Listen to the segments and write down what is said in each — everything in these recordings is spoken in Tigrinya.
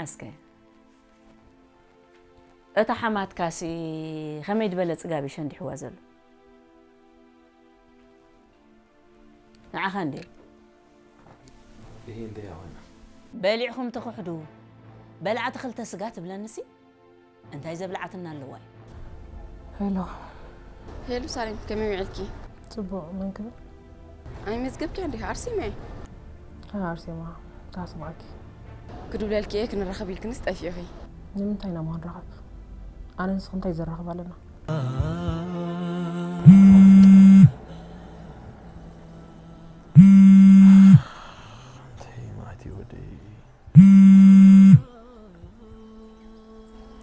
ዓስከ፣ እታ ሓማትካሲ ከመይ ዝበለ ጽጋብ እዩ ሸንዲሕዋ ዘሎ? ንዓኻ እንዴ? ይሄ እንዴ ያሆነ? በሊዕኹም ትኽሕዱ፣ በልዓቲ ክልተ ስጋ ትብለንሲ? እንታይ ዘብልዓትና ኣለዋ እዩ? ሄሎ። ሄሎ ሳሌም፣ ከመይ ውዕልኪ? ጽቡቕ፣ መን ክብል? ኣይ፣ መዝገብኪ እንዴ? ኣርሴማ እየ። ኣይ፣ ኣርሴማ፣ ታስማዕኪ። ክድውለልኪ እየ፣ ክንራኸብ ኢልክንስ ጠፊእኺ። ንምንታይ ኢና እሞ ክንራኸብ? ኣነ ንስኺ እንታይ ዘራኽብ ኣለና? እንታይ ማለት እዩ ወደይ?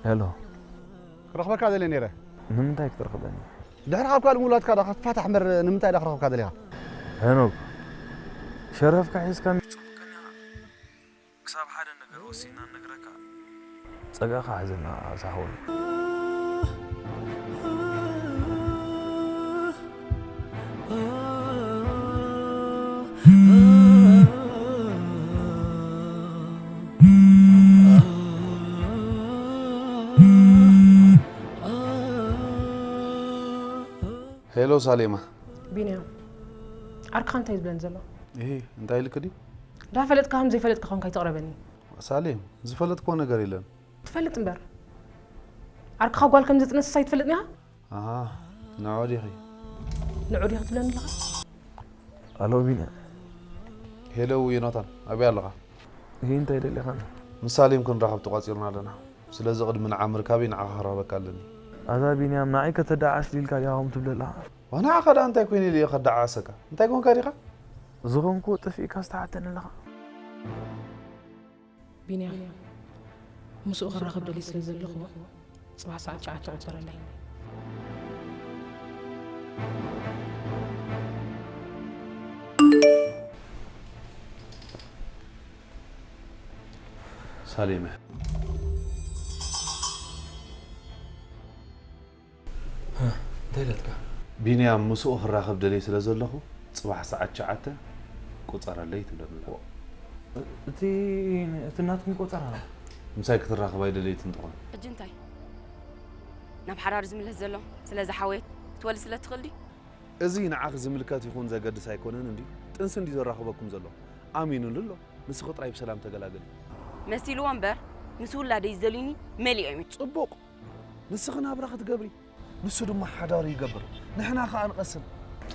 ሄሎ። ክረኽበካ ደልየ ነይረ። ንምንታይ ክትረኽበኒ? ድሕሪ ካብ ካልእ ምውላድካ ዳ ክትፋታሕ እምበር ንምንታይ ዳ ክረኽበካ ደሊኻ? ሄኖክ፣ ሸረፍካ ሒዝካ ምጽብቀኒ ኢኻ። ክሳብ ሓደ ነገር ወሲና ንነግረካ። ጸጋኻ ሓዘና ሳሕወይ። ሄሎ ሳሌማ። ቢንያም፣ ዓርክኻ እንታይ ዝብለኒ ዘሎ? እሂ፣ እንታይ ኢልክ ድዩ? ዳፈለጥካ ከም ዘይፈለጥካ ኮንካ ይትቕረበኒ። ሳሌም፣ ዝፈለጥክዎ ነገር የለን። ትፈልጥ እምበር። ዓርክኻ ጓል ከም ዘጥነስስ ኣይትፈልጥን ኢኻ? ኣሃ፣ ንዑ ዲኺ? ንዑ ዲኺ ትብለኒ ኣለኻ? ኣሎ ቢንያም። ሄሎ ዮናታን፣ ኣበይ ኣለኻ? እሂ፣ እንታይ ደሊኻኒ? ምስ ሳሌም ክንራኸብ ተቋጺርና ኣለና። ስለዚ ቅድሚ ንዓ ምርካበይ ንዓኻ ክረኽበካ ኣለኒ። ኣታ ቢንያም፣ ንዓይ ከተደዓስ ኢልካ ዲኻ ከምኡ ትብል ዘለኻ? ዋናዓኻ ደኣ እንታይ ኮይነ ኢለ እየ ከደዓዕሰካ? እንታይ ኮንካ ዲኻ? ዝኾንኩዎ ጠፊእካ ዝተሓተኒ ኣለኻ። ቢንያም፣ ምስኡ ክራኸብ ደልየ ስለ ዘለኹ፣ ጽባሕ ሰዓት ትሽዓተ ቁጸረለይ። ሳሌመ። ሃ፣ እንታይ ኢላትካ? ቢንያም፣ ምስኡ ክራኸብ ደልየ ስለ ዘለኹ፣ ጽባሕ ሰዓት ትሽዓተ ቁጸረለይ ትብለኒ ኣለኻ። እቲ፣ እቲ ናትኩም ቆጸራ? ምሳይ ክትራኸብ ኣይደለየትን ትኾን። ሕጂ እንታይ? ናብ ሓዳር ዝምለስ ዘሎ ስለ ዝሓወየት ክትወልድ ስለ ትኽእል ድዩ? እዚ ንዓኺ ዝምልከት ይኹን ዘገድስ ኣይኮነን እንድዩ። ጥንሲ እንድዩ ዘራኽበኩም ዘሎ። ኣሚኑሉ ኣሎ። ንስኺ ጥራይ ብሰላም ተገላገሊ። መሲልዎ እምበር፣ ምስ ውላደይ ዝደልዩኒ መሊኦም እዮም። ጽቡቕ። ንስኺ ናብራ ክትገብሪ፣ ንሱ ድማ ሓዳሩ ይገብር። ንሕና ከኣ ንቐስን።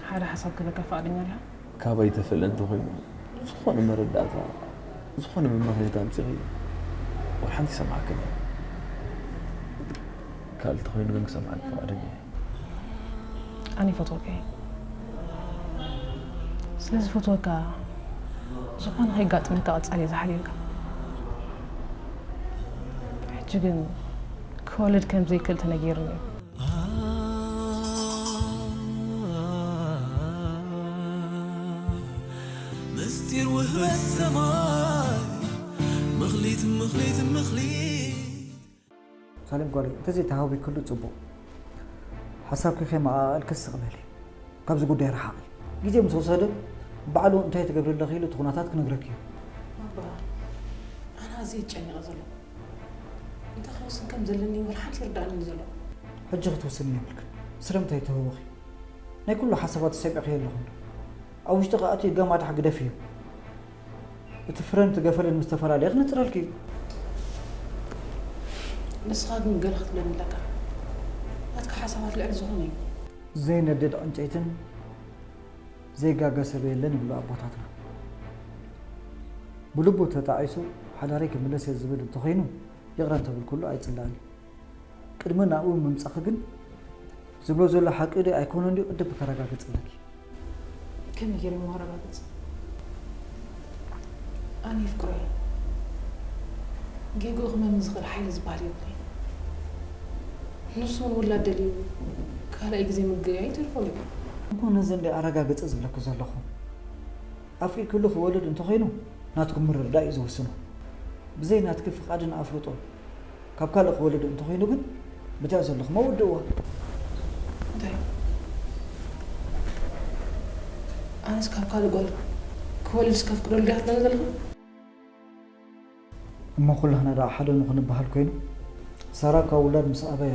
ሓደ ሓሳብ ክህበካ ፍቓደኛ ዲኻ? ካባይ ተፈልጠ እንተኾይኑ፣ ዝኾነ መረዳእታ፣ ዝኾነ መመኽነይታ ኣምጺኺ፣ ወላ ሓንቲ ይሰምዓክን እየ። ካልእ እንተኾይኑ ግን ክሰምዓኪ ፍቓደኛ እየ። ኣነ ይፈትወካ እየ። ስለ ዝፈትወካ፣ ዝኾነ ከይጋጥመካ ቀጻሊ እየ ዝሓልየልካ። ሕጂ ግን ክወልድ ከም ዘይክእል ተነጊርኒ እዩ። ምስጢር ውህበት ሰማይ፣ ምኽሊት፣ ምኽሊት፣ ምኽሊት። ሳሌም ጓለይ፣ እንተዘይተሃዊክሉ ጽቡቕ። ሓሳብኪ ከይመቓቐልኪ ስቕ በሊ። ካብዚ ጉዳይ ርሓቒ። ግዜ ምስ ወሰደ፣ ባዕሉ እንታይ ትገብሪ ኣለኺ ኢሉ እቲ ኩነታት ክነግረኪ እዩ። ባባ፣ ኣነ ኣዝየ ይጨነቕ ዘለኹ። እንታይ ክውስን ከም ዘለኒ ወላ ሓንቲ ይርድኣኒ ዘሎ። ሕጂ ክትውስኒ የብልክን። ስለምንታይ ተህወኺ? ናይ ኩሉ ሓሳባት ሰሚዕክዮ ኣለኹ። ኣብ ውሽጥኺ ኣትዩ ገማዳሕ ግደፍዮ። እቲ ፍረን እቲ ገፈልን ምስ ተፈላለየ ክነጽረልኪ እዩ። ንስኻ ግን ገለ ክትብለኒ ኣለካ። ናትካ ሓሳባት ልዕሊ ዝኾነ እዩ። ዘይነድድ ዕንጨይትን ዘይጋገ ሰብ የለን ይብሉ ኣቦታትና። ብልቡ ተጣዒሱ ሓዳረይ ክምለስ እየ ዝብል እንተኾይኑ ይቕረ እንተብል ኩሉ ኣይጽላእን እዩ። ቅድሚ ናብኡ ምምጻኺ ግን ዝብሎ ዘሎ ሓቂ ድዩ ኣይኮነን ድዩ ቅድም ከተረጋግጽ ኣለኪ። ከመይ ገይረ እሞ ኣረጋግጽ? ኣነ የፍቅሮ እየ። ጌግኡ ክመሚ ዝኽእል ሓይሊ ዝበሃል የብለይን። ንሱ እውን ውላድ ደልዩ ካልኣይ ግዜ ምግያይ ተርፎ እዩ። እሞ ነዚ እንደ ኣረጋግጽ ዝብለኪ ዘለኹ። ኣፍቂርክሉ ክወልድ እንተኾይኑ ናትኩም ምርድዳእ እዩ ዝውስኖ። ብዘይ ናትኪ ፍቓድን ኣፍልጦ ካብ ካልእ ክወልድ እንተኾይኑ ግን፣ በቲኣ ዘለኹም ኣውድእዋ። እንታይ? ኣነስ ካብ ካልእ ጓል ክወልድ እስከፍቅደሉ ዲኻ ትብለኒ ዘለኻ? እሞ ኩላህና ደኣ ሓደ ንኹን ንበሃል ኮይኑ፣ ሳራ ካብ ውላድ ምስ ኣበያ፣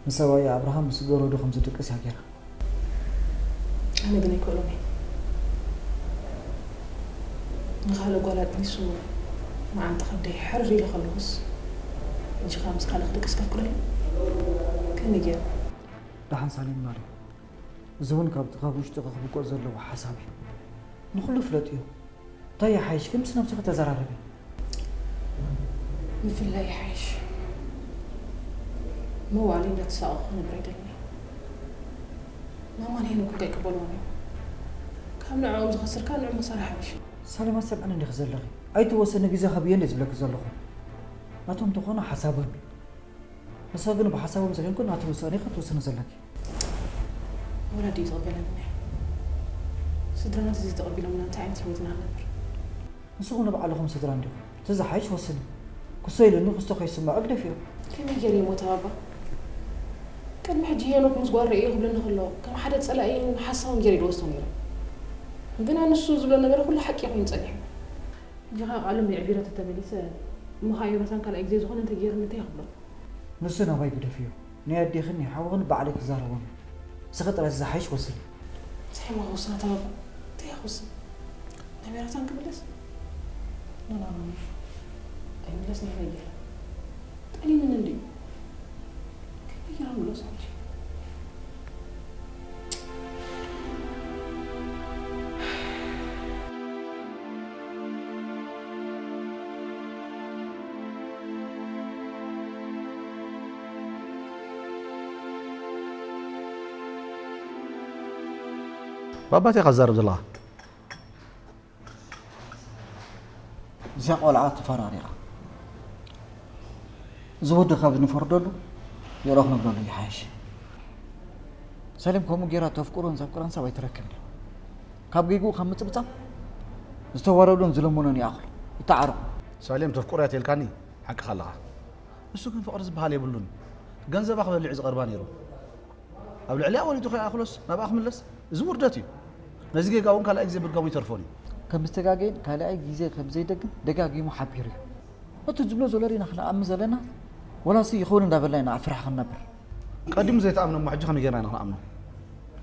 ንሰብኣያ ኣብርሃም ምስ ገረዱ ከም ዝድቅስ እያ ገይራ። ኣነ ግን ኣይክእሎን እየ። ንኻልእ ጓል ኣጥኒሱ መዓንጣ ከብደይ ሕርር ኢለ ከለኹስ፣ ሕጂ ከኣ ምስ ካልእ ክድቅስ ከፍቅደሉ? ከመይ ገይረ? ደሓን ሳሌም ማርያም፣ እዚ እውን ካብቲ ካብ ውሽጥኺ ክብቆ ዘለዎ ሓሳብ እዩ። ንኹሉ ፍለጥዮ። እንታይ ይሓይሽ ግን ምስ ነብስኺ ተዘራረቢ። ምፍላይ ይሓይሽ። መዋእለይ እንዳተሳቐቕኩ ክነብር ኣይደልን እየ። ማማን ሄኖክን ከይቅበልዎም እዮም። ካብ ንዕኦም ዝኸስር ከኣ ንዑ መሳርሒ ሓይሽ። ሳሌማ ሰምዕኒ እንዲኺ ዘለኺ። ኣይትወስኒ ግዜ ሃብዮ እንደ ዝብለኪ ዘለኹ። ናቶም ተኾነ ሓሳቦም እዩ። ንስኺ ግን ብሓሳቦም ዘይኮንኩ ናቲ ውሳኔ ኢኺ ትወስኒ ዘለኪ። ወላዲ እዩ ዝቕበለኒ። ስድራና ተዘይተቐቢሎምና እንታይ ዓይነት ህይወት ኢና ንነብር? ንስኹም ንባዕልኹም ስድራ እንዲኹም። እቲ ዝሓይሽ ወስኒ። ክሶ ኢሉኒ ክስቶ ከይስምዖ ግደፍዮ። ከመይ ገይረ እየ ሞተ ባባ? ቅድሚ ሕጂ ሄኖክ ምስ ጓል ርእየ ክብለኒ ከሎ ከም ሓደ ጸላኢን ሓሳውን ገይረ ይድወስቶ ነይረ። ግና ንሱ ዝብሎ ነበረ ኩሉ ሓቂ ኮይኑ ጸኒሑ። ሕጂ ኸኣ ቃሉ የዕቢረ ተተመሊሰ እሞ ኸኣ ዮናታን ካልኣይ ግዜ ዝኾነ እንተገይሩኒ እንታይ ክብሎ? ንሱ ናባይ ግደፍዮ። ናይ ኣዴኽን ናይ ሓውኽን ባዕለይ ክዛረቦም እየ። ንስኺ ጥራይ ዝሓይሽ ወስኒ። እንታይ እሞ ክውስን ኣታ ባባ? እንታይ እየ ክውስን? ናብ ዮናታን ክምለስ? ኖ፣ ኖ፣ ኖ፣ ኖ። ኣይምለስን እየ፣ ከመይ ገይረ? ጠሊምኒ እንድዩ። ከመይ ገይረ ምለሶ ሕጂ? ባባ እንታይ ኢኻ ትዛረብ ዘለኻ? እዚኣ ቆልዓ ተፈራሪቓ። እዚ ወዲ ካብ ንፈርደሉ፣ የእረኽ ነብለሉ ይሓይሽ። ሰሌም ከምኡ ጌራ ተፍቅሮን ዘፍቅራን ሰብ ኣይትረክብን እያ። ካብ ጌግኡ ካብ ምጽብጻብ፣ ዝተዋረዶን ዝለመኖን ይኣኽሎ፣ ይተዓረቑ። ሳሌም ተፍቅሮ እያ ተልካኒ፣ ሓቅኻ ኣለኻ። ንሱ ግን ፍቕሪ ዝበሃል የብሉን። ገንዘባ ክበልዕ እዩ ዝቐርባ ነይሩ። ኣብ ልዕሊኣ ወሊዱ ከይኣኽሎስ ናብኣ ክምለስ? እዚ ውርደት እዩ። ነዚ ጌጋ እውን ካልኣይ ግዜ ምድጋሙ ይተርፎን እዩ። ከም ዝተጋገየን ካልኣይ ግዜ ከም ዘይደግም ደጋጊሙ ሓቢሩ እዩ። እቲ ዝብሎ ዘሎ ርኢና ክንኣምን ዘለና፣ ወላሲ ይኸውን እንዳበልና ኢና ኣብ ፍርሒ ክንነብር? ቀዲሙ ዘይተኣምኖ እሞ ሕጂ ከመይ ጌርና ኢና ክንኣምኖ?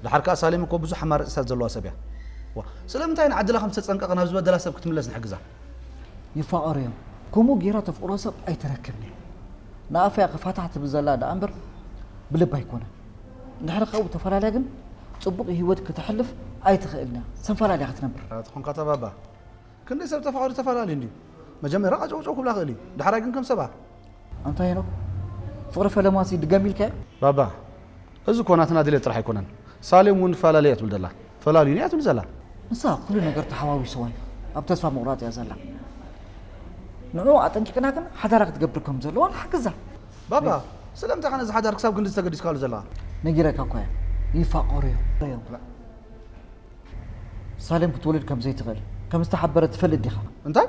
ደሓር ከኣ ሳሌም እኮ ብዙሕ ኣማራጺታት ዘለዋ ሰብ እያ። ዋ፣ ስለምንታይ ንዓድላ ከም ዝተጸንቀቐ ናብ ዝበደላ ሰብ ክትምለስ ንሕግዛ? ይፋቐሩ እዮም። ከምኡ ጌራ ተፍቅሮ ሰብ ኣይትረክብን እያ። ንኣፋ እያ ክፋታሕ ትብል ዘላ ደኣ እምበር ብልባ ኣይኮነን። እንድሕሪ ካብኡ ተፈላለያ ግን ጽቡቕ ህይወት ክተሕልፍ ኣይትኽእልን እያ። ሰንፈላለያ ክትነብር። ኣታ ኾንካ ተባባ። ክንደይ ሰብ ተፋቒሩ ተፈላለዩ እንድዩ። መጀመርያ ቃጨውጨው ክብላ ክእል እዩ። ዳሕራይ ግን ከም ሰባ። ኣንታ ሄኖክ፣ ፍቕሪ ፈለማሲ ድገም ኢልካዮ? ባባ፣ እዚ እኮ ናትና ድሌት ጥራሕ ኣይኮነን። ሳሌም እውን ፈላለየ እያ ትብል ዘላ። ፈላልዩኒ እያ ትብል ዘላ። ንሳ ኩሉ ነገር ተሓዋዊስዋ እዩ። ኣብ ተስፋ ምቑራጽ እያ ዘላ። ንዕኡ ኣጠንቂቕና ግን ሓዳራ ክትገብር ከም ዘለዋ ንሓግዛ። ባባ፣ ስለምንታይ ኢኻ ነዚ ሓዳር ክሳብ ክንድዚ ተገዲስካሉ ዘለኻ? ነጊረካ እኮ እየ። ይፋቐሩ እዮም። ሳሌም ክትወልድ ከም ዘይትኽእል፣ ከም ዝተሓበረ ትፈልጥ ዲኻ? እንታይ?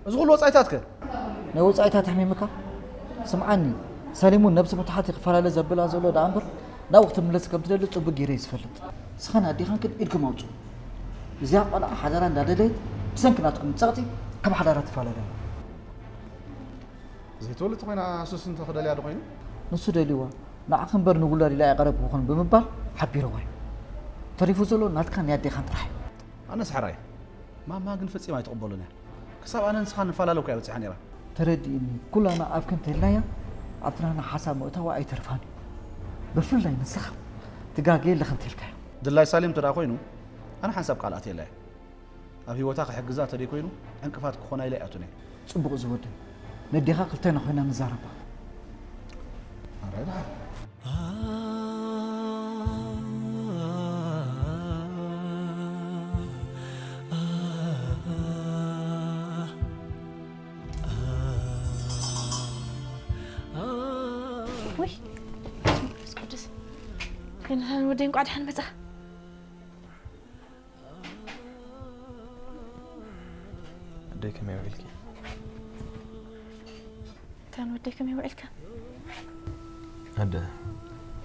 እዚ ኩሉ ወጻኢታት ከ? ናይ ወጻኢታት ኣሕሚምካ? ስምዓኒ፣ ሳሌም እውን ነብሲ ምትሓት እዩ ክፈላለ ዘብላ ዘሎ ደኣ እምበር፣ ናብኡ ክትምለስ ከም ትደሊ ጽቡቕ ገይረ እየ ዝፈልጥ። ንስኻን ኣዴኻን ግን ኢድኩም ኣውጽኡ። እዚኣ ቆልዓ ሓዳራ እንዳደለየት፣ ብሰንኪ ናትኩም ጸቕጢ ካብ ሓዳራ ትፈላለ። ዘይትወልድ ተኾይና ንሱስ እንተ ክደልያ ዶ ኮይኑ? ንሱ ደልይዋ፣ ንዓኺ እምበር ንውላድ ኢለ ኣይቐረብኩኹን ብምባል ሓቢርዋ እዩ። ተሪፉ ዘሎ ናትካን ናይ ኣዴኻን ጥራሕ እዩ። ኣነስ ሕራይ፣ ማማ ግን ፈጺማ ኣይትቕበሎን እያ። ክሳብ ኣነ ንስኻ ንፈላለ እኮ እያ በጺሓ ነይራ። ተረዲእኒ፣ ኩላና ኣብ ክንተ ኢልናያ፣ ኣብቲ ናህና ሓሳብ ምእታዋ ኣይተርፋን እዩ። ብፍላይ ንስኻ፣ ትጋገየ ኣለኺ እንተ ኢልካያ። ድላይ ሳሌም እንተ ደኣ ኮይኑ፣ ኣነ ሓንሳብ ቃል ኣትየላ እየ። ኣብ ህይወታ ክሕግዛ ተደይ ኮይኑ ዕንቅፋት ክኾና ኢለ ኣይኣቱን እየ። ጽቡቕ ዝወደይ። ነዴኻ ክልተና ኮይና ንዛረባ። ኣረ ደሓን። ውይ፣ መንፈስ ቅዱስ። ግን ወደይ እንቋዕ ደሓን መጻ። ኣደይ ከመይ ውዒልኪ? እንታን ወደይ ከመይ ውዒልካ? ኣደ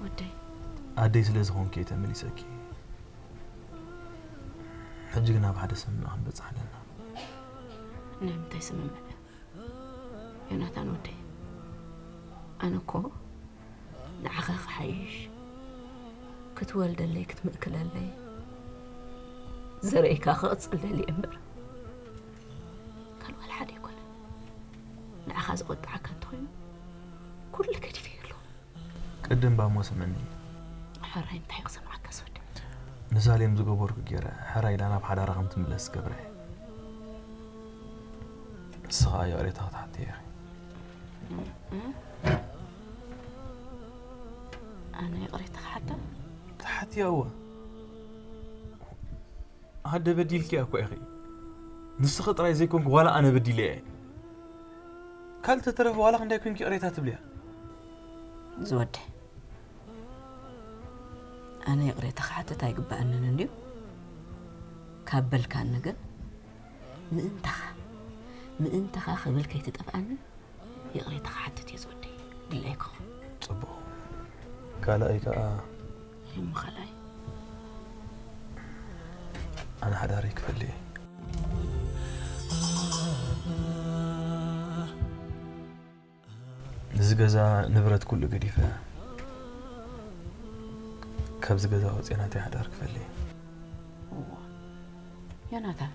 ወደይ ኣደይ ስለ ዝኾንኪ እየ ተመሊሰኪ። ሕጂ ግን ኣብ ሓደ ስምምዕ ክንበጽሕ ኣለና። ናይ ምንታይ ስምምዕ? ዮናታን ወደይ፣ ኣነ እኮ ንዓኻ ክሓይሽ ክትወልደለይ ክትምእክለለይ ዘርእካ ክቕጽል ደልየ እምበር ካልእ ዋላ ሓደ ኣይኮነ። ንዓኻ ዝቆጥዓካ እንተኾይኑ ኩሉ ገዲፈ የሎ። ቅድም ባሞ ስምዕኒ። ሓራይ እንታይ ክሰምዓካ ዝወደ? ንሳሌም ዝገበርኩ ገይረ ሕራይ ኢላ ናብ ሓዳራ ከም ትምለስ ዝገብረ እየ። ንስኻ ይቕሬታ ክትሓቲ ኢኺ። ኣነ ይቕሬታ ክሓታ? ትሓትያ እወ። ኣደ በዲልኪያ እኮ ኢኺ። ንስኺ ጥራይ ዘይኮንኩ ዋላ ኣነ በዲለ እየ። ካልእ ተተረፈ ዋላ ክንዳይ ኮንኪ ይቕሬታ ትብልያ? ዝወደ ኣነ ይቕሬታ ክሓትት ኣይግበኣንን እንድዩ። ካብ በልካኒ ግን ምእንታኻ ምእንታኻ ክብል ከይትጠፍኣኒ ይቕሬታ ክሓትት እየ ዝወደይ። ድላይካ ኹን። ጽቡቕ። ካልኣይ ከኣ እሞ ካልኣይ ኣነ ሓዳረይ ክፈሊ እየ። እዚ ገዛ ንብረት ኩሉ ገዲፈ ካብዚ ገዛ ወፅየ ናተይ ሓዳር ክፈሊ እየ። እዋ ዮናታን፣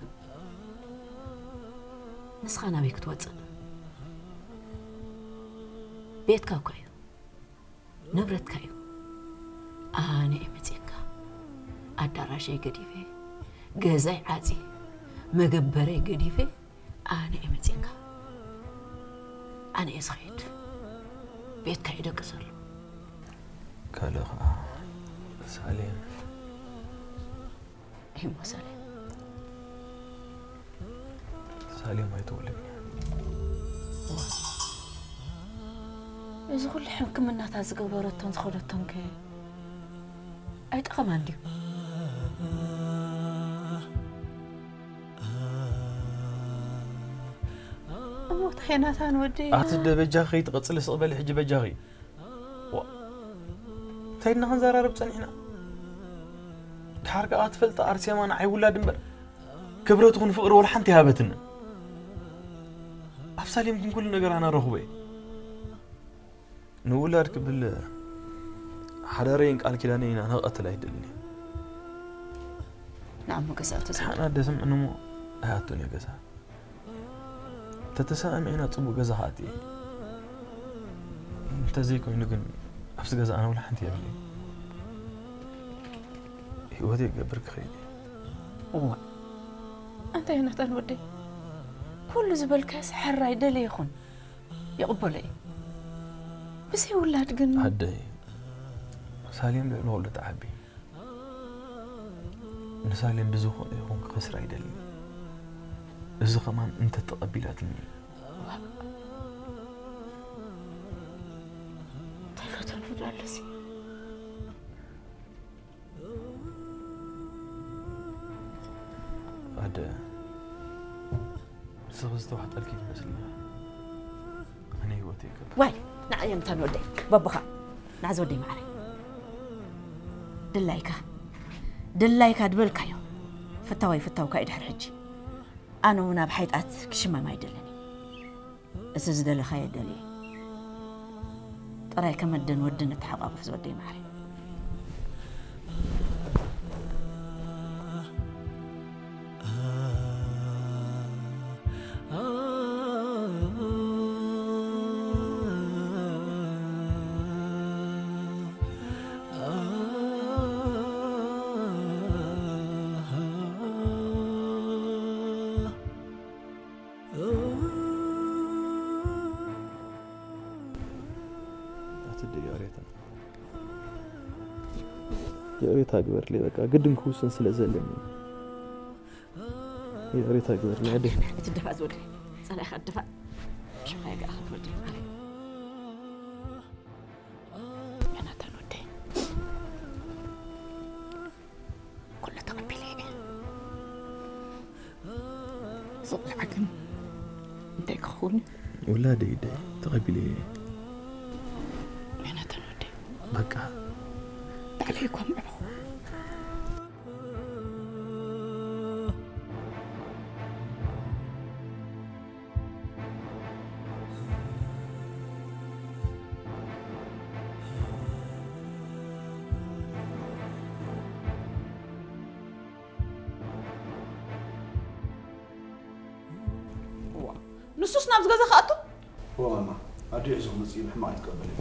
ንስኻ ናበይ ክትወፅእ? ቤትካ እኮ እዩ፣ ንብረትካ እዩ። ኣነ እየ መፅየካ። ኣዳራሸይ ገዲፈ፣ ገዛይ ዓፅየ፣ መገበረይ ገዲፈ ኣነ እየ መፅየካ። ኣነ እየ ዝኸይድ። ቤትካ እዩ ደቂ ዘሎ። ካልእ ከዓ ሳሌም እሞ ሳሌም ሳሌም ኣይትወልድን እያ። እዚ ኩሉ ሕክምናታት ዝገበረቶን ዝኸደቶን ከ ኣይጠቐማን ድዩ? እሞ እንታይ ናታን ወዲ ኣቲ ደ በጃኺ ከይትቐፅሊ ስቕ በሊ ሕጂ በጃኺ። ዋ፣ እንታይ ኢልና ክንዘራረብ ፀኒሕና? ድሓር ከዓ ትፈልጣ ኣርሴማ ንዓይ ውላድ እምበር ክብረት ይኹን ፍቕሪ ወላ ሓንቲ ይሃበትኒ። ኣብ ሳሌም ግን ኩሉ ነገር ኣነ ረኽቦ እየ። ንውላድ ክብል ሓዳረይን ቃል ኪዳነይን ኣነ ክቐትል ኣይደልን እየ። ንዓሞ ገዛ ኣቶ ዘውዴ። ሓና ደስምዕን እሞ ኣይኣቱን እየ ገዛ። ተተሰማሚዕና ፅቡቅ ገዛ ክኣቲ እየ። እንተዘይኮይኑ ግን ኣብዚ ገዛ ኣነ ውላ ሓንቲ የብለይ። ህይወተይ ክገብር ክኸይድ እየ። እዋ ኣንታ ዮናታን ወደይ፣ ኩሉ ዝበልካስ ሕራይ ደለ ይኹን ይቕበሎ እየ። ብዘይ ውላድ ግን ኣደይ ሳሌም ልዕሊ ኩሉ ትዓቢ። ንሳሌም ብዝኾነ ይኹን ክኸስራ ኣይደልን። እዚ ከማን እንተተቐቢላትኒ እንታይ ፈተኑ ዳለሲ ኣደ ንስኺ ዝተዋሕጠልኪ ትመስልኒ። ኣነ ህይወት ይከብ ዋይ ንዓየ ምታን ወደይ በቦኻ ናዚ ወደይ ማዕረይ ድላይካ ድላይካ ድበልካዮ ፍታወይ ፍታውካ እዩ ድሕር ሕጂ ኣነ እውን ኣብ ሓይጣት ክሽመም ኣይደለኒ እዚ ዝደለኻዮ ደልየ ጥራይ ከመደን ወድን እተሓቋቁፍ ዝወደይ ማዕረይ ኣትደ ይቕሬታ ይቕሬታ ግበርለይ በቃ ግድን ክውስን ስለ ዘለኒ ይቕሬታ ግበርለይ ኣደ እቲ ድፋእ ዝወደ ጸላኢኻ ድፋእ ሽኻ ይገኣ ክትወደ ናታን ወደይ ኩሉ ተቐቢለ እየ ዝቕልዓ ግን እንታይ ክኸውን ውላደይ ደ ተቐቢለ እየ ናታን ወደይ በቃ ባዕለይ እኳ ምዕኹ ንሱስ ናብዚ ገዛ ክኣቱ? እወ ማማ፣ ኣዲኡ ሒዙ ክመጽእ እዩ፣ ብሕማቕ ኣይትቀበልዮ።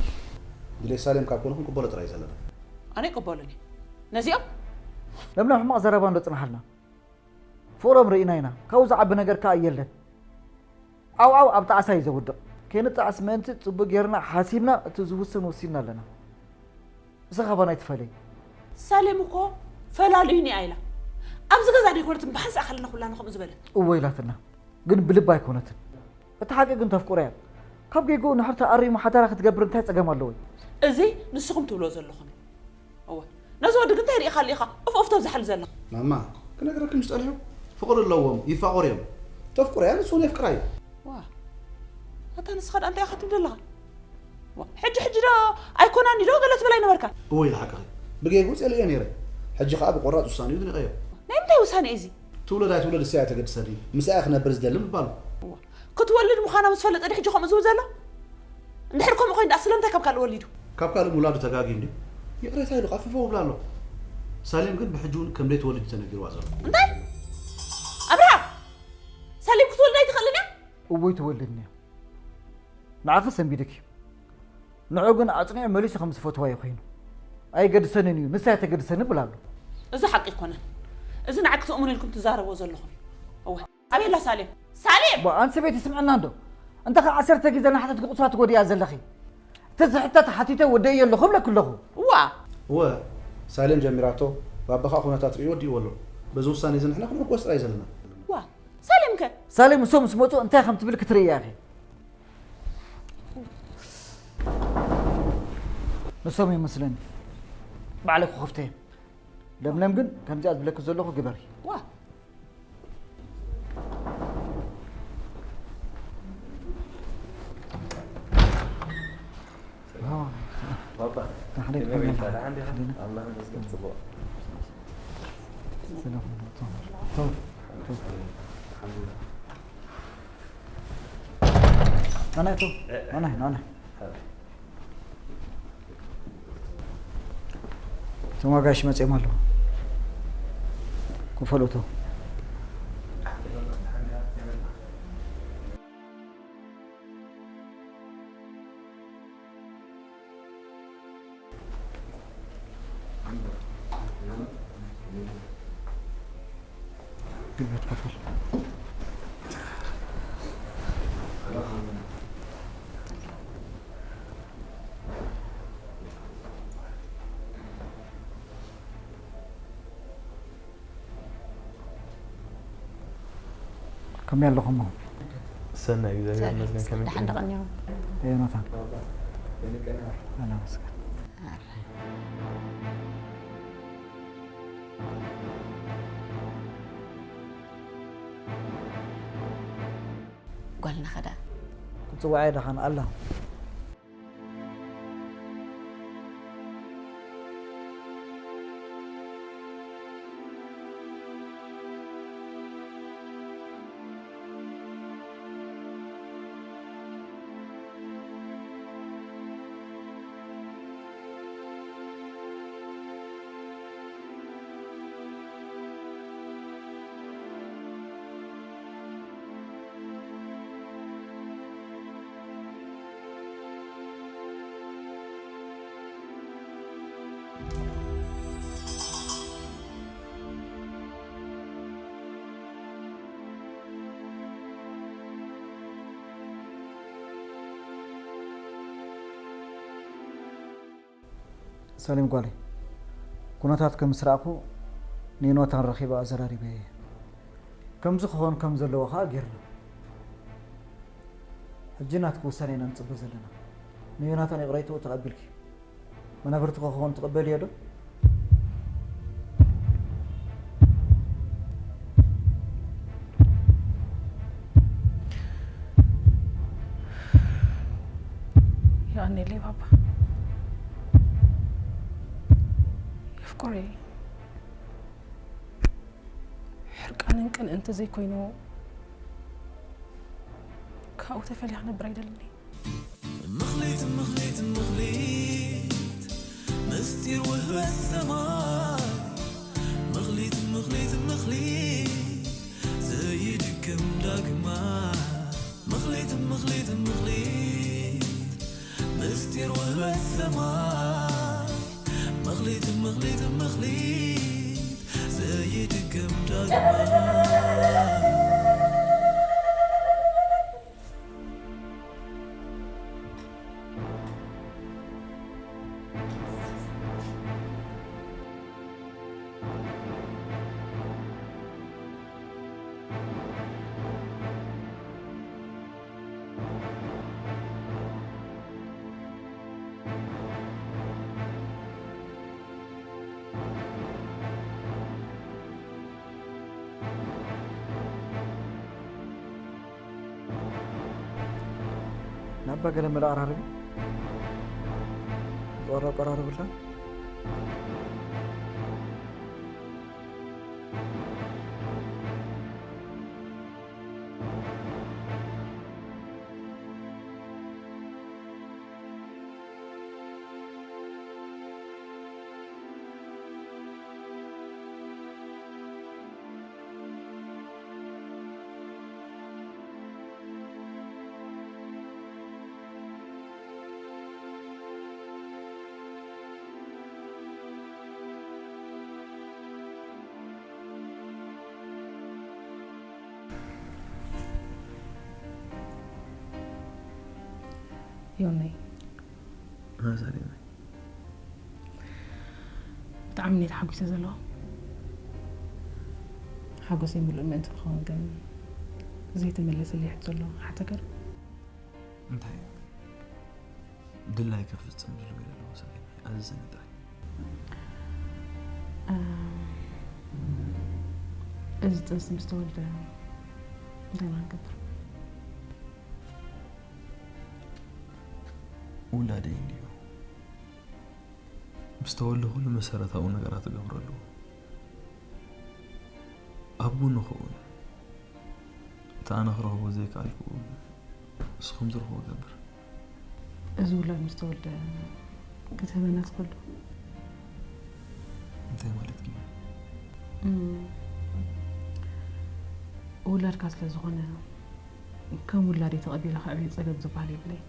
ድሌት ሳሌም ካብ ኮነ ክንቅበሎ ጥራይ እዩ ዘለና። ኣነ ኣይቅበሎን እየ። ነዚኦም? ለምለም፣ ሕማቕ ዘረባ እንዶ ጽናሓልና። ፍቕሮም ርኢና ኢና። ካብኡ ዝዓቢ ነገር ከኣ የለን። ዓው ዓው ኣብ ጣዕሳ እዩ ዘውድቕ። ከይንጣዕስ ምእንቲ ጽቡቕ ጌርና ሓሲብና እቲ ዝውሰን ወሲንና ኣለና። ንስኻ ካባና ኣይትፈለይ። ሳሌም እኮ ፈላልዩኒ እያ ኢላ። ኣብዚ ገዛ ደይኮነትን ብሓንሳእ ከለና ኩላና ከምኡ ዝበለት። እወ ኢላትና፣ ግን ብልባ ኣይኮነትን። እቲ ሓቂ ግን ተፍቅሮ እያ። ካብ ጌግኡ ንሕርታ ኣሪሙ ሓዳራ ክትገብር እንታይ ጸገም ኣለዎ? እዚ ንስኹም ትብልዎ ዘለኹም እዩ። እወ፣ ነዚ ወዲ ግን እንታይ ርኢኻሉ ኢኻ ኡፍ ኡፍ ተብዝሓሉ ዘለኻ? ማማ፣ ክነግረኪ ምስ ጸኒሑ፣ ፍቕሪ ኣለዎም፣ ይፋቐሩ እዮም። ተፍቅሮ እያ፣ ንሱ እውን የፍቅራ እዩ። ዋ፣ ኣታ ንስኻ ደኣ እንታይ ኢኻ ትብል ዘለኻ? ዋ፣ ሕጂ ሕጂ ዶ ኣይኮናን ዶ ገለ ትብል ኣይነበርካን? እወ ኢለ ሓቅኺ። ብጌግኡ ጸሊኤዮ ነይረ። ሕጂ ኸኣ ብቆራጽ ውሳኔኡ ንቐዮ። ናይ ምንታይ ውሳኔ እዩ እዚ? ትውለድ ኣይትውለድ ንሳ እያ ተገድሰኒ። ምስኣ እየ ክነብር ዝደሊ ምባሉ። ዋ፣ ክትወልድ ምዃና ምስ ፈለጠ ድዩ ሕጂ ከምኡ ዝብል ዘሎ? እንድሕር ከምኡ ኮይኑ ደኣ ስለምንታይ ካብ ካልእ ወሊዱ? ካብ ካልእ ምውላዱ ተጋግዩ እንድዩ። ይቕሬታ ኢሉ ቀፍፈው ይብል ኣሎ። ሳሌም ግን ብሕጂ እውን ከም ዘይትወልድ እዩ ተነጊርዋ ዘሎ። እንታይ? ኣብርሃም! ሳሌም ክትወልድ ኣይትኽእልን እያ? እወ ኣይትወልድን እያ። ንዓኺ ሰንቢድኪ። ንዑ ግን ኣጽኒዑ መሊሱ ከም ዝፈትዋ እዩ ኮይኑ። ኣይገድሰንን እዩ፣ ንሳ እያ ተገድሰኒ ይብል ኣሎ። እዚ ሓቂ ኣይኮነን። እዚ ንዓኪ ተእምኖ ኢልኩም ትዛረብዎ ዘለኹም እዩ። እወ። ኣበይ ኣላ ሳሌም? ሳሌም! ባ፣ ኣንቲ ሰበይቲ ስምዕና እንዶ። እንተ ኸዓ ዓሰርተ ግዜ እናሓተትኪ ቁጽራ ትጎድእያ ዘለኺ። እቲ ዝሕተት ሓቲተ ወደይ የለኹ እብለኪ ኣለኹ። እዋ። እወ፣ ሳሌም ጀሚራቶ፣ ባባ ኸዓ ኩነታት ርእዩ ወዲእዎ ኣሎ። በዚ ውሳኔ እዚ ንሕና ክንሕጎስ ጥራይ ዘለና። እዋ፣ ሳሌም ከ? ሳሌም ንሶም ምስ መጹ እንታይ ከም ትብል ክትርእያ ኢኺ። ንሶም ይመስለኒ። ባዕለይ ክኸፍቶ እየ። ለምለም ግን ከምዚኣ ዝብለኪ ዘለኹ ግበሪ። ዋ። ባባ፣ ደሓን ከመይ ዲኻ? ደሓን ዲኻ? ኣምላኽ ይመስገን፣ ጽቡቕ። ሰላም፣ ቶም፣ ቶም፣ ቶም። ኣልሓምዱሊላህ። ናናይ፣ ቶም፣ ናናይ፣ ናናይ። እቶም ኣጋይሽ መጺኦም ኣለዉ። ክፈሉ እቶም። ግልበት ክፈል። ከመይ ኣለኹም? ሰናይ፣ እግዚኣብሔር ይመስገን። ከመይ ደሓን ዲኹም? ዶ ቀኒኹም? ዮናታን። ኣነ መስገን። ጓልና ኸዳ። ክጽውዓ እየ ደሓን ኣላ። ሰሊም ጓለይ፣ ኩነታትኪ ምስ ረኣኹ ንዮናታን ረኺበ ኣዘራሪበዮ እየ። ከምዚ ክኸውን ከም ዘለዎ ኸኣ ጌርና። ሕጂ ናትኪ ውሳነ ኢና ንጽበ ዘለና። ንዮናታን ይቕሬትኡ ተቐቢልኪ መናብርቲ ክኸውን ትቕበልዮ ዶ? የቐንየለይ ባባ። የፍቅሮ እየ። ሕርቃንን ቅንእን እንተዘይኮይኑ፣ ካብኡ ተፈልየ ክነብር ኣይደልን እየ። ምኽሊት፣ ምኽሊት፣ ምኽሊት፣ ምስጢር ውህበት ሰማይ። ምኽሊት፣ ምኽሊት፣ ምኽሊት፣ ዘይድገም ዳግማይ። ምኽሊት ምኽሊት ምኽሊት ምስጢር ውህበት ሰማይ ምኽሊት ምኽሊት ምኽሊት ዘይድገም ዳግማይ። ናባ ገለ መለ ኣራርቢ ዝቐረብ ቀራርብልካ። ዮነይ፣ ዛሬ ብጣዕሚ እየ ተሓጒሰ ዘለኹ። ሓጎሰይ ምሉእ ምእንቲ ክኸውን ግን ዘይተመለሰለይ ሕቶ ኣሎ። ሓተከር እንታይ እዩ? ድላይ ክፍጽም ድልው ኢለ ኣለኹ። ሰለሚ፣ ኣዝዘኒ ጥራይ። እም፣ እዚ ጥንሲ ምስ ተወልደ እንታይ ኢና ክንገብር? ውላደይ እንድዩ። ምስ ተወልደ ኩሉ መሰረታዊ ነገራት እገብረሉ። ኣቦ ንኸውን። እቲ ኣነ ክረኽቦ ዘይከኣልኩ ንስኹም ዝረኽቦ ገብር። እዚ ውላድ ምስ ተወልደ ክትህበና ትኽእል ዶ? እንታይ ማለት እዩ? እም፣ ውላድካ ስለ ዝኾነ ከም ውላደይ ተቐቢለ ከዕብዮ ጸገም ዝበሃል የብለይ።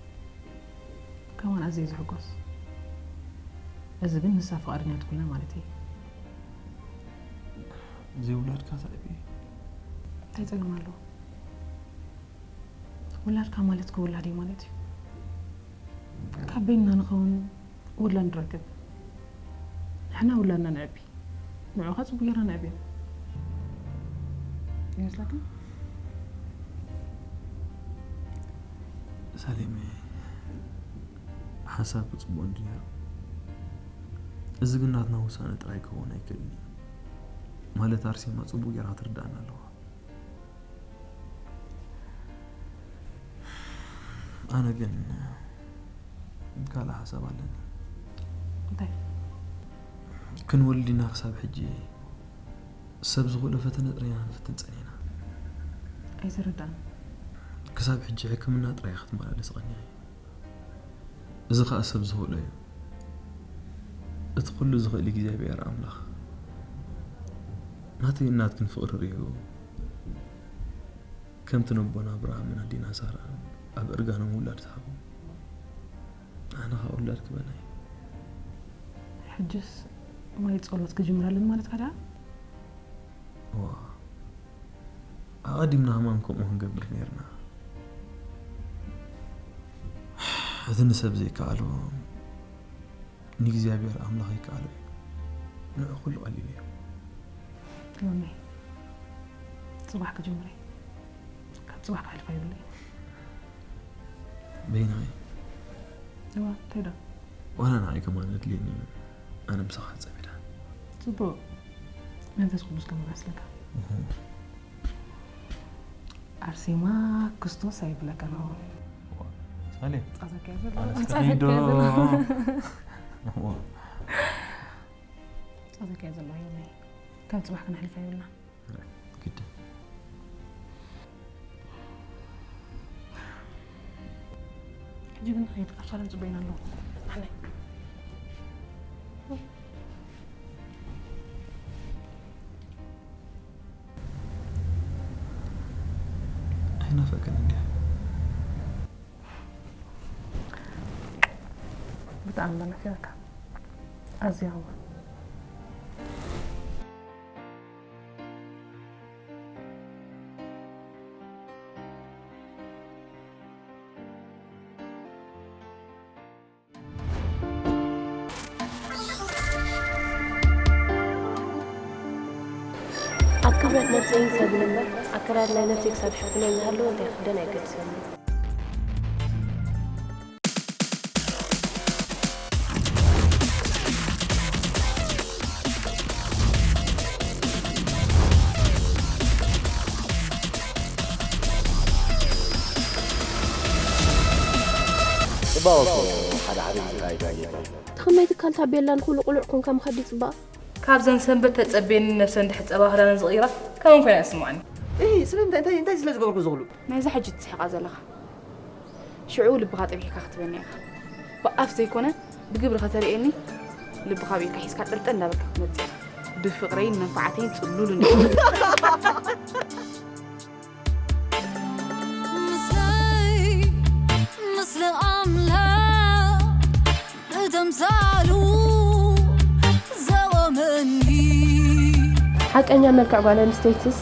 ከማን ኣዝየ ዝሕጎስ። እዚ ግን ንሳ ፍቓደኛት ኮይና ማለት እዩ። ዘይውላድካ ተዕቢ እንታይ ጸገም ኣለዎ? ውላድካ ማለት ክውላድ እዩ ማለት እዩ። ካብ በይንና ንኸውን ውላድ ንረክብ። ንሕና ውላድና ነዕቢ። ንዑኻ ጽቡቅ ጌርና ነዕብዮ። ይመስለካ? ሳሌም፣ ሓሳብ ጽቡቅ እንድዩ ነይሩ። እዚ ግን ናትና ውሳነ ጥራይ ክኸውን ኣይክእልን እዩ። ማለት ኣርሴማ ጽቡቅ ጌራ ትርዳእና ኣለዋ። ኣነ ግን ካልእ ሓሳብ ኣለኒ። እንታይ? ክንወልድ ኢና ክሳብ ሕጂ ሰብ ዝኽእሎ ፈተነ ጥራይ ኢና ንፍትን ጸኒሕና። ኣይተረዳእን። ክሳብ ሕጂ ሕክምና ጥራይ ክትመላለስ ቐኒኻ። እዚ ኸኣ ሰብ ዝኽእሎ እዩ። እቲ ኩሉ ዝኽእል እግዚኣብሔር ኣምላኽ ናተይን ናትክን ፍቕሪ ርእዩ፣ ከምቲ ነቦና ኣብርሃምን ኣዴና ሳራን ኣብ እርጋኖም ውላድ ዝሃቦም፣ ኣነ ኸኣ ውላድ ክበና እዩ። ሕጅስ ማይ ጸሎት ክጅምር ኣለኒ ማለትካ ደኣ? እዋ፣ ኣቐዲምና ህማም ከምኡ ክንገብር ነይርና። እቲ ንሰብ ዘይከኣሎ ንእግዚኣብሔር ኣምላኽ ይከኣሎ እዩ። ንዑ ኩሉ ቀሊል እዩ። ዮኒ፣ ጽባሕ ክጅምር እየ። ካብ ጽባሕ ክሓልፍ ኣይብለይ። በይንኺ? እዋ፣ እንታይ ደኣ? ዋላ ንዓይ ከማን ኣድልየኒ እዩ። ኣነ ምሳኻ ክጸብ ኢለ። ጽቡቕ። መንፈስ ቅዱስ ከመላስለካ። እህ። ኣርሴማ ክስቶስ ኣይብለካ ነው። ዋ፣ ሳሌ። ጻዘካ ዘሎ፣ ኣነስ ጻዘካ ከይዶ። ዘሎ። ዋ። ጻዘካ ዘሎ ይሁን። ካብ ጽባሕ ክነሕልፋ ይብልና። ግድ። ሕጂ ግን ንኸይድ፣ ኣብ ሳሎን ጽበዩና ኣለዉ። ኣነ። ኣይናፈቀን እንዲያ። ብጣዕሚ ኣመስግነካ ኣዝያ እወ። ኣብ ክብረት ነብሰይ ይሰብን እምበር፣ ኣከዳድናይ ነብሰይ ክሳብ ሽፍኖ ዝሃለወ እንታይ ክኽደን ኣይገድሰንን። ጽባቐ እኮ ሓደ ሓደ ግዜ ኣይተኣየናን። እቲ ከመይ ትካል ታቤላ ንኹሉ ቅሉዕ ኮንካ ምኻድ ድዩ ጽባቐ? ካብዘን ሰንበት ተጸብየኒ ነብሰን ድሕጸባ ክዳነን ዝቕይራ ከመን ኮይና ይስምዓኒ። እሂ ስለምንታይ እንታይ እንታይ ስለ ዝገበርኩ እዚ ኩሉ? ናይዛ ሕጂ ትስሕቓ ዘለኻ ሽዑ ልብኻ ጠቢሕካ ክትበኒ ኢኻ። ብኣፍ ዘይኮነ ብግብሪ ከተርእየኒ ልብኻ ኣብ ኢድካ ሒዝካ ጠልጠል እንዳበልካ ክትመጽእ ኢኻ። ብፍቕረይን መንፍዓተይን ጽሉል እንዲኻ። ምስለይ ምስለ ኣምላኽ ብተምሳሉ ዘቖመኒ። ሓቀኛ መልክዕ ጓል ኣንስተይትስ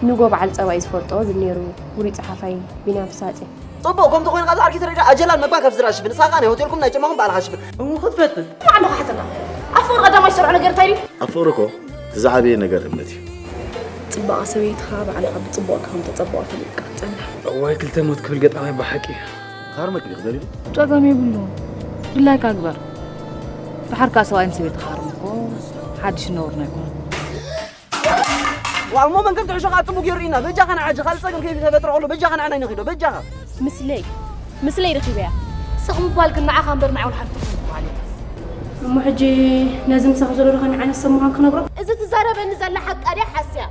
ንጎ በዓል ጸባ እዩ ዝፈልጦ ዝብል ነይሩ ውሩይ ጸሓፋይ ቢንያም ፍስሃጽዮን። ጽቡቕ፣ ከምቲ ኮይንካ ዝዓርኪ ተረዲኣ፣ ኣጀላን መግባን ካብ ስድራ ሽፍን፣ ንስኻ ከኣ ናይ ሆቴልኩም ናይ ጫማኹም ባዕልኻ ሽፍን። እው ክትፈትን። ንባዕሉ ክሓተካ። ኣብ ፍቕሪ ቀዳማይ ዝሰርዖ ነገር እንታይ ድዩ? ኣብ ፍቕሪ እኮ እቲ ዝዓበየ ነገር እምነት እዩ። ጽባቐ ሰበይትኻ ባዕልኻ ብጽቡቕ ከም ተጸበቐ ፈሊጥካ ክትጸንሕ። እዋይ ክልተ ሞት ክብል ገጣማይ ብሓቂ። ክሃርመኪ ድዩ ክደልዩ? ጸገም የብሉን። ድላይካ ግበር። ድሓር ከኣ ሰብኣይን ሰበይትን ክሃርሙ እኮ ሓድሽ ነውር ኣይኮነን። ዋው እሞ መንከም ትሕሾ ከዓ ጽቡቅ ገይሩ ኢና በጃኻ ንዓ ሕጂ ካልእ ጸገም ከይተፈጥረ ከሎ በጃኻ ንዓና ይንኺዶ በጃኻ ምስለይ ምስለይ ረኺበያ ስቕ ምባል ግን ንዓኻ እምበር ንዓይ እውን ሓንቲ ትኹን ማለት እዩ እሞ ሕጂ ነዚ ምሳኺ ዘሎ ዶ ከመይ ዓይነት ሰብ ምዃን ክነግሮ እዚ ትዛረበኒ ዘላ ሓቃ ድያ ሓስያ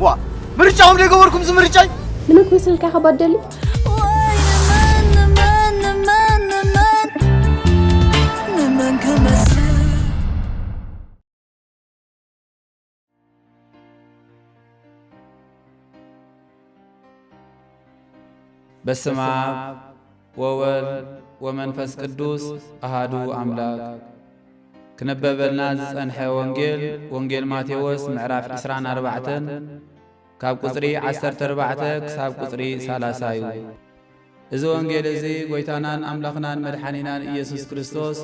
ዋ ምርጫኹም ዘይገበርኩም እዚ ምርጫይ ንመን ክመስል ኢልካ ኢኻ ባደሊ ወይ ንመን ንመን ንመን ንመን ንመን ክመስል በስመ አብ ወወልድ ወመንፈስ ቅዱስ አሃዱ አምላክ። ክነበበልና ዝጸንሐ ወንጌል፣ ወንጌል ማቴዎስ ምዕራፍ ዕስራን ኣርባዕተን ካብ ቁጽሪ ዓሰርተ ኣርባዕተ ክሳብ ቁጽሪ ሰላሳ እዩ። እዚ ወንጌል እዚ ጐይታናን ኣምላኽናን መድሓኒናን ኢየሱስ ክርስቶስ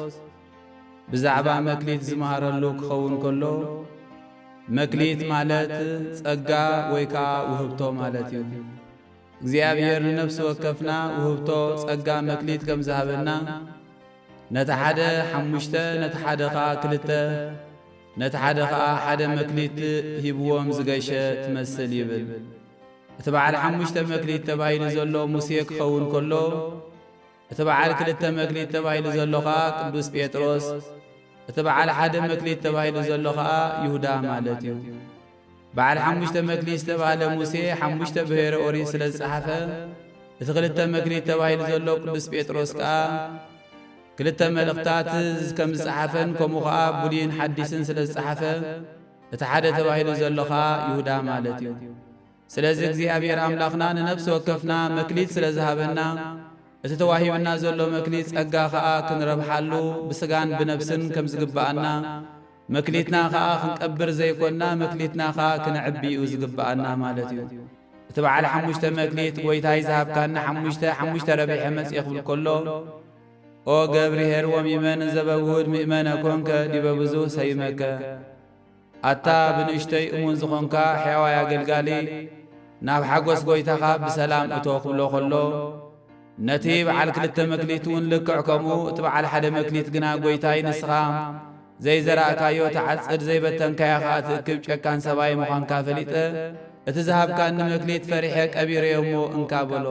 ብዛዕባ መክሊት ዝመሃረሉ ክኸውን ከሎ፣ መክሊት ማለት ጸጋ ወይ ከኣ ውህብቶ ማለት እዩ። እግዚኣብሔር ንነፍሲ ወከፍና ውህብቶ ጸጋ መክሊት ከም ዝሃበና፣ ነቲ ሓደ ሓሙሽተ፣ ነቲ ሓደ ኸኣ ክልተ፣ ነቲ ሓደ ኸኣ ሓደ መክሊት ሂብዎም ዝገሸ ትመስል ይብል። እቲ በዓል ሓሙሽተ መክሊት ተባሂሉ ዘሎ ሙሴ ክኸውን ከሎ፣ እቲ በዓል ክልተ መክሊት ተባሂሉ ዘሎ ኸኣ ቅዱስ ጴጥሮስ፣ እቲ በዓል ሓደ መክሊት ተባሂሉ ዘሎ ኸኣ ይሁዳ ማለት እዩ። በዓል ሓሙሽተ መክሊት ዝተባህለ ሙሴ ሓሙሽተ ብሔረ ኦሪት ስለ ዝጸሓፈ፣ እቲ ክልተ መክሊት ተባሂሉ ዘሎ ቅዱስ ጴጥሮስ ከኣ ክልተ መልእኽታት ከም ዝጸሓፈን ከምኡ ኸኣ ብሉይን ሓዲስን ስለ ዝጸሓፈ፣ እቲ ሓደ ተባሂሉ ዘሎ ኸኣ ይሁዳ ማለት እዩ። ስለዚ እግዚኣብሔር ኣምላኽና ንነፍሲ ወከፍና መክሊት ስለ ዝሃበና፣ እቲ ተዋሂብና ዘሎ መክሊት ጸጋ ኸኣ ክንረብሓሉ ብስጋን ብነፍስን ከም ዝግብኣና፣ መክሊትና ኸኣ ክንቀብር ዘይኮንና መክሊትና ኸኣ ክነዕቢ እዩ ዝግብኣና ማለት እዩ። እቲ በዓል ሓሙሽተ መክሊት ጐይታይ ዝሃብካኒ ሓሙሽተ ሓሙሽተ ረቢሐ መጽየ ክብል ከሎ፣ ኦ ገብርሄር ወሚመን ዘበውሁድ ምእመነ ኮንከ ዲበ ብዙህ ሰይመከ። ኣታ ብንእሽተይ እሙን ዝኾንካ ሕያዋይ ኣገልጋሊ፣ ናብ ሓጎስ ጐይታኻ ብሰላም እቶ ክብሎ ኸሎ፣ ነቲ በዓል ክልተ መክሊት እውን ልክዕ ከምኡ፣ እቲ በዓል ሓደ መክሊት ግና ጐይታይ ንስኻ ዘይዘራእካዮ ትዓጽድ ዘይበተንካዮ ኸኣ ትእክብ ጨካን ሰብኣይ ምዃንካ ፈሊጠ፣ እቲ ዝሃብካኒ መክሊት ፈሪሐ ቀቢረዮ እሞ እንካ በሎ።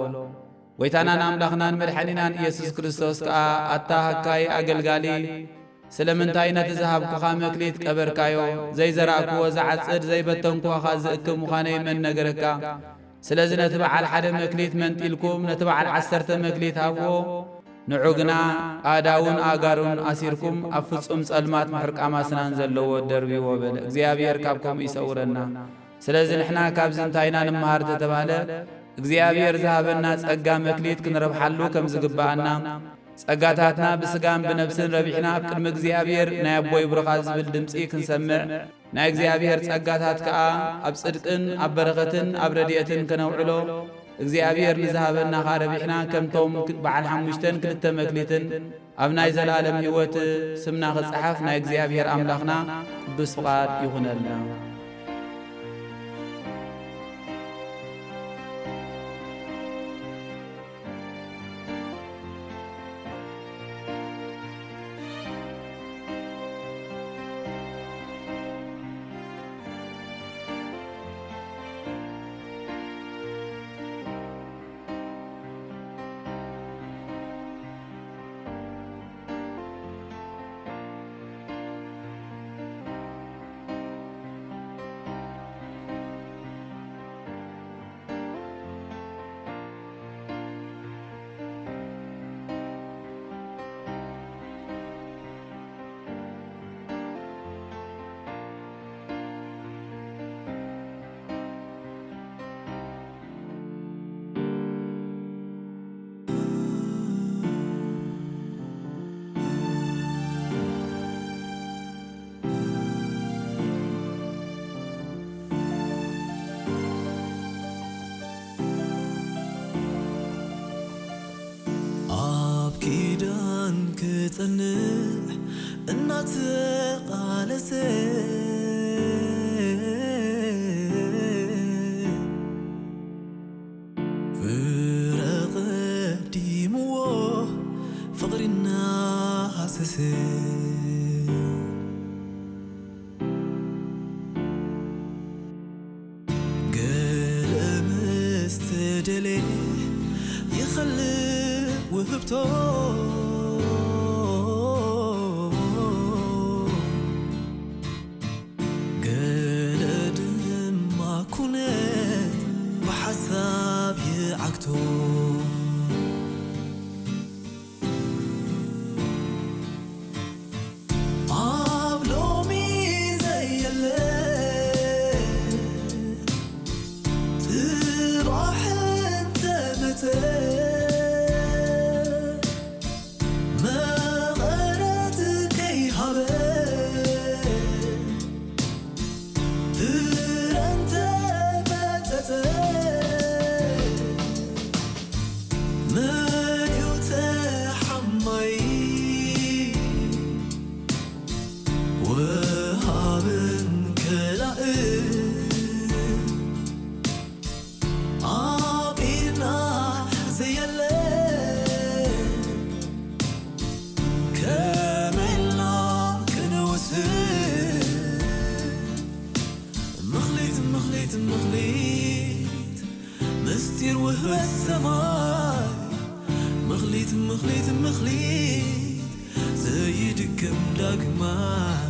ጐይታናን ኣምላኽናን መድሓኒናን ኢየሱስ ክርስቶስ ከኣ ኣታ ሃካይ ኣገልጋሊ፣ ስለምንታይ ነቲ ዝሃብኩኻ መክሊት ቀበርካዮ? ዘይዘራእክዎ ዝዓጽድ ዘይበተንክዎ ኸኣ ዝእክብ ምዃነይ መን ነገረካ? ስለዚ ነቲ በዓል ሓደ መክሊት መንጢልኩም ነቲ በዓል ዓሰርተ መክሊት ሃብዎ፣ ንዑ ግና ኣእዳዉን ኣእጋሩን ኣሲርኩም ኣብ ፍጹም ጸልማት ምሕርቃም ኣስናን ዘለዎ ደርብይዎ በለ። እግዚኣብሔር ካብ ከምኡ ይሰውረና። ስለዚ ንሕና ካብዚ እንታይ ኢና ንመሃር ተተባህለ እግዚኣብሔር ዝሃበና ጸጋ መክሊት ክንረብሓሉ ከም ዝግብኣና ጸጋታትና ብስጋን ብነፍስን ረቢሕና ኣብ ቅድሚ እግዚኣብሔር ናይ ኣቦይ ብሩኻት ዝብል ድምጺ ክንሰምዕ፣ ናይ እግዚኣብሔር ጸጋታት ከኣ ኣብ ጽድቅን ኣብ በረኸትን ኣብ ረድኤትን ከነውዕሎ እግዚኣብሔር ንዝሃበና ከኣ ረቢሕና ከምቶም በዓል ሓሙሽተን ክልተ መክሊትን ኣብ ናይ ዘላለም ሕይወት ስምና ክጸሓፍ ናይ እግዚኣብሔር ኣምላኽና ቅዱስ ፍቓድ ይኹነልና። ኣብ ኪዳን ክጸንዕ እናተቓለሰ፣ ፍረ ቀዲምዎ ፍቕሪ እናሃሰሰ፣ ገለ ምስ ተደልየ ይኸልእ ውህብቶ። ገለ ድማ ኩነት ብሓሳብ ይዓግቶ። ኣብ ሎሚ ዘየለ ጽባሕ እንተመጸ፣ መቐረት ከይሃበ ፍረ እንተመጸጸ፣ መን እዩ ተሓማይ? ወሃብን ከላእን ኣብ ኢድና ዘየለ፣ ከመይ ኢልና ክንውስን? ምኽሊት፣ ምኽሊት፣ ምኽሊት፣ ምስጢር ውህበት ሰማይ። ምኽሊት፣ ምኽሊት፣ ምኽሊት፣ ዘይድገም ዳግማይ።